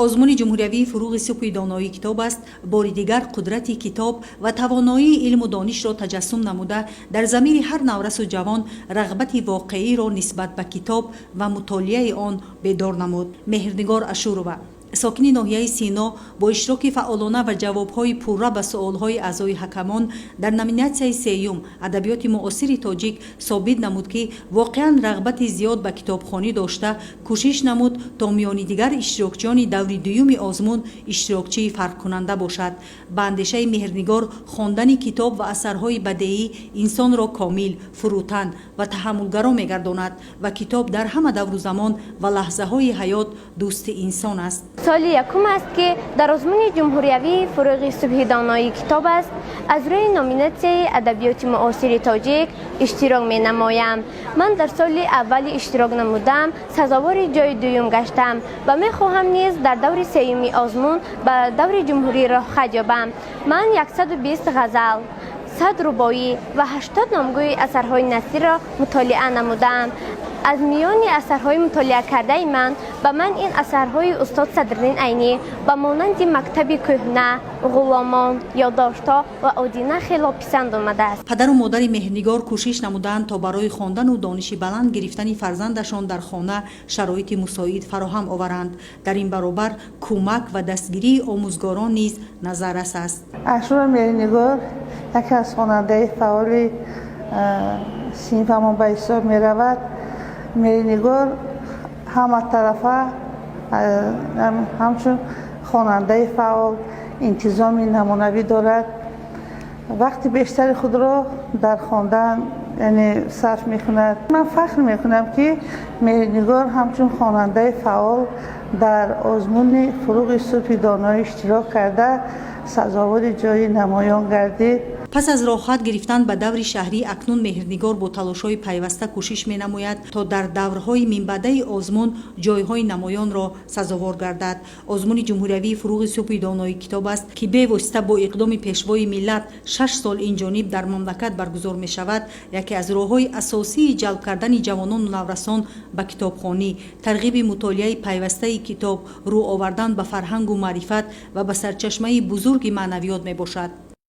Озмуни ҷумҳуриявии «Фурӯғи субҳи доноӣ китоб аст» бори дигар қудрати китоб ва тавоноии илму донишро таҷассум намуда, дар замири ҳар наврасу ҷавон рағбати воқеиро нисбат ба китоб ва мутолиаи он бедор намуд. Меҳрнигор Ашурова, сокини ноҳияи Сино, бо иштироки фаъолона ва ҷавобҳои пурра ба суолҳои аъзои ҳакамон дар номинатсияи сеюм, адабиёти муосири тоҷик, собит намуд, ки воқеан рағбати зиёд ба китобхонӣ дошта, кӯшиш намуд, то миёни дигар иштирокчиёни даври дуюми озмун иштирокчии фарқкунанда бошад. Ба андешаи Меҳрнигор, хондани китоб ва асарҳои бадеӣ инсонро комил, фурӯтан ва таҳаммулгаро мегардонад ва китоб дар ҳама давру замон ва лаҳзаҳои ҳаёт дӯсти инсон аст. Соли якум аст, ки дар озмуни ҷумҳуриявии «Фурӯғи субҳи доноӣ китоб аст» аз рӯи номинатсияи адабиёти муосири тоҷик иштирок менамоям. Ман дар соли аввали иштирок намудам, сазовори ҷои дуюм гаштам ва мехоҳам низ дар даври сеюми озмун ба даври ҷумҳурӣ роҳхат ёбам. Ман 120 ғазал, 100 рубоӣ ва 80 номгӯи асарҳои насриро мутолиа намудаам. Аз миёни асарҳои мутолиа кардаи ман ба ман ин асарҳои устод Садриддин Айнӣ ба монанди «Мактаби кӯҳна», «Ғуломон», «Ёддоштҳо» ва «Одина» хело писанд омадааст. Падару модари Меҳрнигор кӯшиш намуданд, то барои хондану дониши баланд гирифтани фарзандашон дар хона шароити мусоид фароҳам оваранд. Дар ин баробар кӯмак ва дастгирии омӯзгорон низ назаррас аст. Ашура Меҳрнигор яке аз хонандаи фаъоли синфамон ба ҳисоб меравад. Меҳрнигор ҳаматарафа, ҳамчун хонандаи фаъол, интизоми намунавӣ дорад. Вақти бештари худро дар хондан, яъне, сарф мекунад. Ман фахр мекунам, ки Меҳрнигор ҳамчун хонандаи фаъол дар озмуни «Фурӯғи субҳи доноӣ» иштирок карда, сазовори ҷои намоён гардид. Пас аз роҳхат гирифтан ба даври шаҳрӣ, акнун Меҳрнигор бо талошҳои пайваста кӯшиш менамояд, то дар даврҳои минбаъдаи озмун ҷойҳои намоёнро сазовор гардад. Озмуни ҷумҳуриявии «Фурӯғи субҳи донои китоб аст», ки бевосита бо иқдоми Пешвои миллат 6 сол инҷониб дар мамлакат баргузор мешавад, яке аз роҳҳои асосии ҷалб кардани ҷавонону наврасон ба китобхонӣ, тарғиби мутолиаи пайвастаи китоб, рӯ овардан ба фарҳангу маърифат ва ба сарчашмаи бузурги маънавиёт мебошад.